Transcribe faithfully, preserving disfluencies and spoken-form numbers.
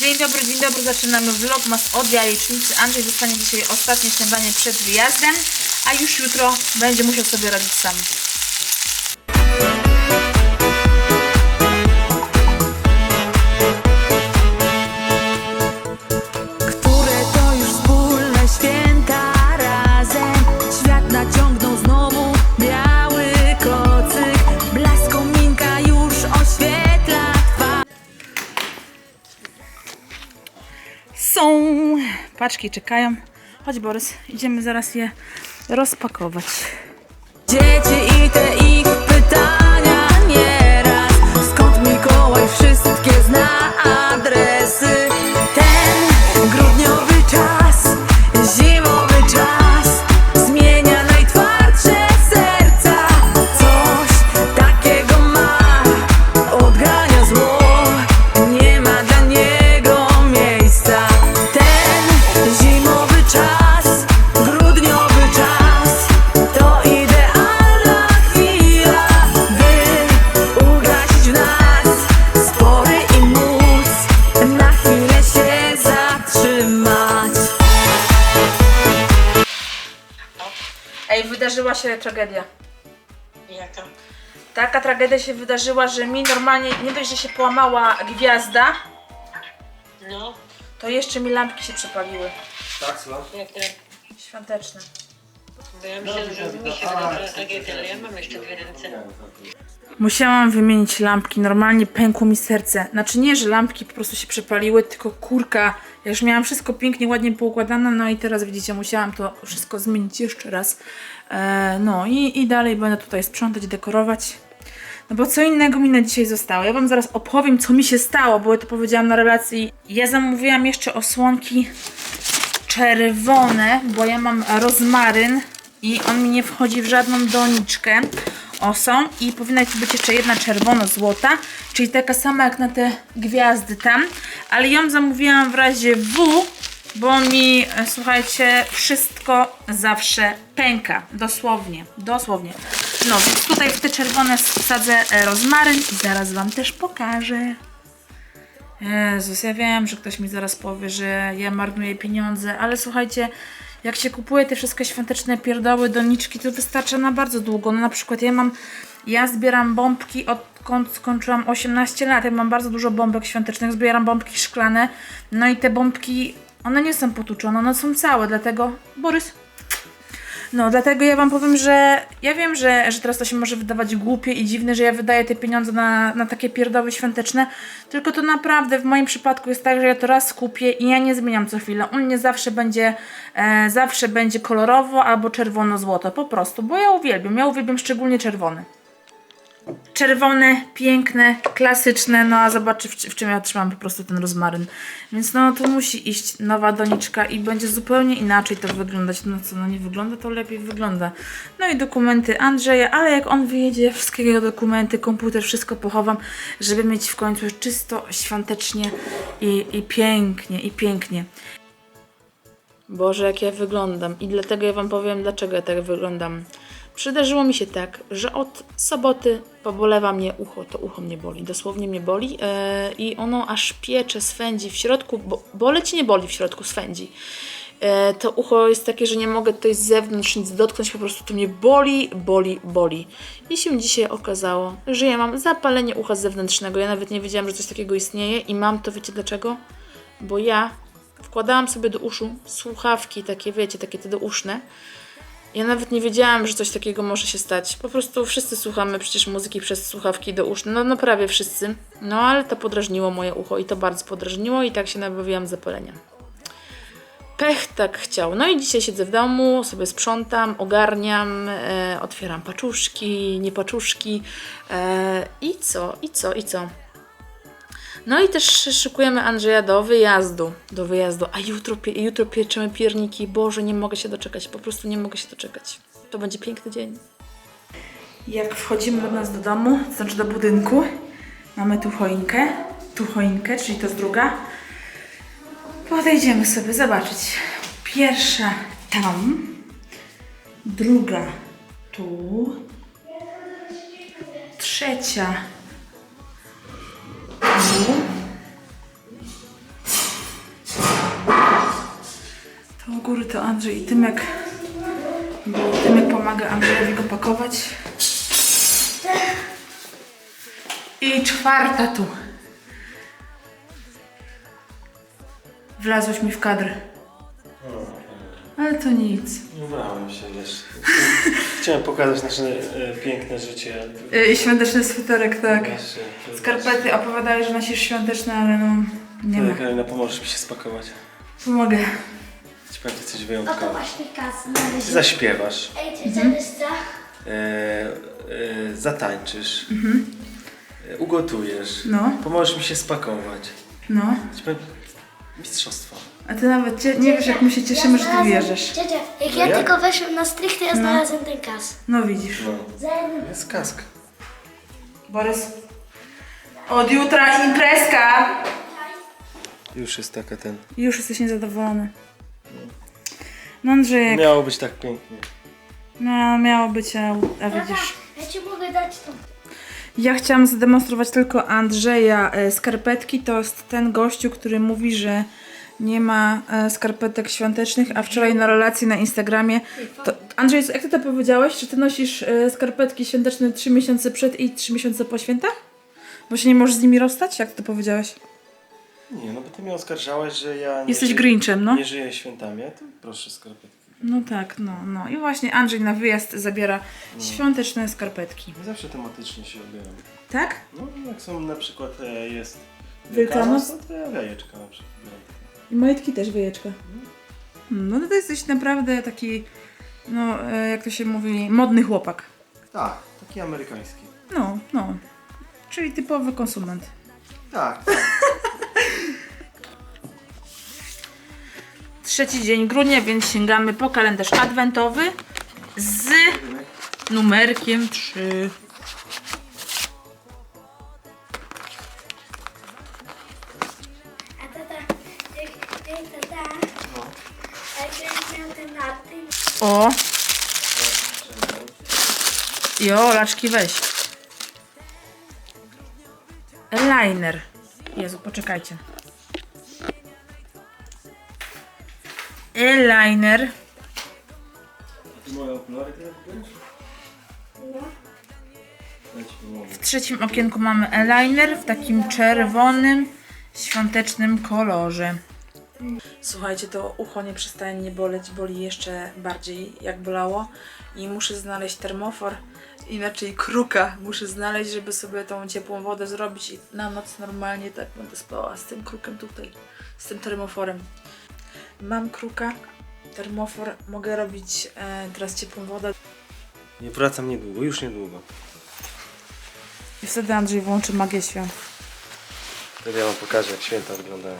Dzień dobry, dzień dobry. Zaczynamy vlogmas od jajecznicy. Andrzej dostanie dzisiaj ostatnie śniadanie przed wyjazdem, a już jutro będzie musiał sobie radzić sam. Które to już wspólne święta razem. Świat naciągnął znowu biały kocyk. Blask kominka już oświetla twarz. Są. Paczki czekają. Chodź, Borys, idziemy zaraz je rozpakować. Dzieci i te ich pytania nieraz. Skąd Mikołaj wszystkie zna adresy? Ten grudniowy czas, zimowy czas zmienia najtwardsze serca. Coś takiego ma, odgania zło, nie ma dla niego miejsca. Ten zimowy czas, grudniowy czas to idealna chwila, by ugasić w nas spory i móc na chwilę się zatrzymać. Ej, wydarzyła się tragedia. Jaka? Taka tragedia się wydarzyła, że mi normalnie nie dość, że się połamała gwiazda, No, to jeszcze mi lampki się przepaliły. Tak, słucham? Jak te Świąteczne. Bo ja myślałam, że mi się wydaje, że tragedia, ale ja mam jeszcze dwie ręce. Musiałam wymienić lampki, normalnie pękło mi serce. Znaczy nie, że lampki po prostu się przepaliły, tylko kurka, ja już miałam wszystko pięknie, ładnie poukładane, no i teraz widzicie, musiałam to wszystko zmienić jeszcze raz. E, no i, i dalej będę tutaj sprzątać, dekorować. No bo co innego mi na dzisiaj zostało. Ja wam zaraz opowiem, co mi się stało, bo ja to powiedziałam na relacji. Ja zamówiłam jeszcze osłonki czerwone, bo ja mam rozmaryn i on mi nie wchodzi w żadną doniczkę. O, są i powinna tu być jeszcze jedna czerwono-złota, czyli taka sama jak na te gwiazdy tam, ale ją zamówiłam w razie W, bo mi, e, słuchajcie, wszystko zawsze pęka, dosłownie, dosłownie. No, więc tutaj w te czerwone wsadzę, e, rozmaryn i zaraz wam też pokażę. Jezus, ja wiem, że ktoś mi zaraz powie, że ja marnuję pieniądze, ale słuchajcie, jak się kupuje te wszystkie świąteczne pierdoły, doniczki, to wystarcza na bardzo długo. No, na przykład ja mam, ja zbieram bombki, odkąd skończyłam osiemnaście lat. Ja mam bardzo dużo bombek świątecznych, zbieram bombki szklane. No i te bombki, one nie są potłuczone, one są całe, dlatego, Borys, no, dlatego ja wam powiem, że ja wiem, że, że teraz to się może wydawać głupie i dziwne, że ja wydaję te pieniądze na, na takie pierdoły świąteczne, tylko to naprawdę w moim przypadku jest tak, że ja to raz kupię i ja nie zmieniam co chwilę. U mnie zawsze będzie, e, zawsze będzie kolorowo albo czerwono-złoto, po prostu, bo ja uwielbiam, ja uwielbiam szczególnie czerwony. Czerwone, piękne, klasyczne, no a zobaczcie, w, w czym ja trzymam po prostu ten rozmaryn. Więc no, tu musi iść nowa doniczka i będzie zupełnie inaczej to wyglądać. No co, no nie wygląda, to lepiej wygląda. No i dokumenty Andrzeja, ale jak on wyjedzie, wszystkie jego dokumenty, komputer, wszystko pochowam, żeby mieć w końcu czysto, świątecznie i, i pięknie, i pięknie. Boże, jak ja wyglądam. I dlatego ja wam powiem, dlaczego ja tak wyglądam. Przydarzyło mi się tak, że od soboty pobolewa mnie ucho. To ucho mnie boli, dosłownie mnie boli, e, i ono aż piecze, swędzi w środku, bo, boleć nie boli w środku, swędzi. E, to ucho jest takie, że nie mogę tutaj z zewnątrz nic dotknąć, po prostu to mnie boli, boli, boli. I się dzisiaj okazało, że ja mam zapalenie ucha zewnętrznego. Ja nawet nie wiedziałam, że coś takiego istnieje i mam to, wiecie dlaczego? Bo ja wkładałam sobie do uszu słuchawki takie, wiecie, takie te douszne. Ja nawet nie wiedziałam, że coś takiego może się stać. Po prostu wszyscy słuchamy przecież muzyki przez słuchawki douszne. No, no prawie wszyscy. No ale to podrażniło moje ucho i to bardzo podrażniło i tak się nabawiłam zapalenia. Pech tak chciał. No i dzisiaj siedzę w domu, sobie sprzątam, ogarniam, e, otwieram paczuszki, nie paczuszki. E, i co, i co, i co? No i też szykujemy Andrzeja do wyjazdu. Do wyjazdu. A jutro, pie- jutro pieczymy pierniki. Boże, nie mogę się doczekać. Po prostu nie mogę się doczekać. To będzie piękny dzień. Jak wchodzimy do nas do domu, to znaczy do budynku, mamy tu choinkę, tu choinkę, czyli to jest druga. Podejdziemy sobie zobaczyć. Pierwsza tam, druga tu, trzecia tu. Góry to Andrzej i Tymek. Bo Tymek pomaga Andrzejowi go pakować. I czwarta tu. Wlazłeś mi w kadr. Ale to nic. Nie ubrałem się jeszcze. Chciałem pokazać nasze e, piękne życie. E, I świąteczny sweterek, tak. Nasze, Skarpety opowiadały, że nosisz świąteczne, ale no, nie ma. Karolina, pomożesz mi się spakować? Pomogę. Ci powiem coś wyjątkowego. Oto właśnie kas. Ty zaśpiewasz. Ej, ty zaśpiewasz. E, e, zatańczysz. E, ugotujesz. No. Pomożesz mi się spakować. No. Ci powiem, mistrzostwo. A ty nawet cie, nie wiesz, jak my się cieszymy, że ty wyjeżdżasz. Ciocia, jak ja tylko weszłem na strych, to ja znalazłem ten kas. No widzisz. No. Jest kask. Borys, od jutra imprezka. Już jest taka ten. Już jesteś niezadowolony. No Andrzejek. Miało być tak pięknie. No, miało być, a, a widzisz. Tata, ja ci mogę dać to. Ja chciałam zademonstrować tylko Andrzeja e, skarpetki. To jest ten gościu, który mówi, że nie ma e, skarpetek świątecznych, a wczoraj na relacji na Instagramie. To, Andrzej, jak ty to powiedziałeś, że ty nosisz e, skarpetki świąteczne trzy miesiące przed i trzy miesiące po świętach? Bo się nie możesz z nimi rozstać? Jak ty to powiedziałeś? Nie, no bo ty mnie oskarżałaś, że ja nie Jesteś żyję, Grinchem, no. Nie żyję świętami, a tu proszę skarpetki. No tak, no, no. I właśnie Andrzej na wyjazd zabiera świąteczne skarpetki. Ja zawsze tematycznie się ubieram. Tak? No, jak są na przykład e, jest Wielkanoc? Wielkanoc, no to ja jajeczka na przykład biorę. I majtki też wyjeczka. No to ty jesteś naprawdę taki, no e, jak to się mówi, modny chłopak. Tak, taki amerykański. No, no. Czyli typowy konsument. Tak, tak. Trzeci dzień grudnia, więc sięgamy po kalendarz adwentowy z numerkiem trzy. A tata, jak, jak tata, a jak miał ten na tym? O! Jo, laczki weź. Eyeliner. Jezu, poczekajcie. Eyeliner. A ty moje okulary teraz kupiłeś? No. Ja ci pomogę. W trzecim okienku mamy eyeliner w takim czerwonym, świątecznym kolorze. Słuchajcie, to ucho nie przestaje mnie boleć, boli jeszcze bardziej jak bolało. I muszę znaleźć termofor, inaczej kruka muszę znaleźć, żeby sobie tą ciepłą wodę zrobić i na noc normalnie tak będę spała z tym krukiem tutaj, z tym termoforem. Mam kruka, termofor, mogę robić e, teraz ciepłą wodę. Nie, wracam niedługo, już niedługo. I wtedy Andrzej włączy magię świąt. Wtedy ja wam pokażę, jak święta wyglądają.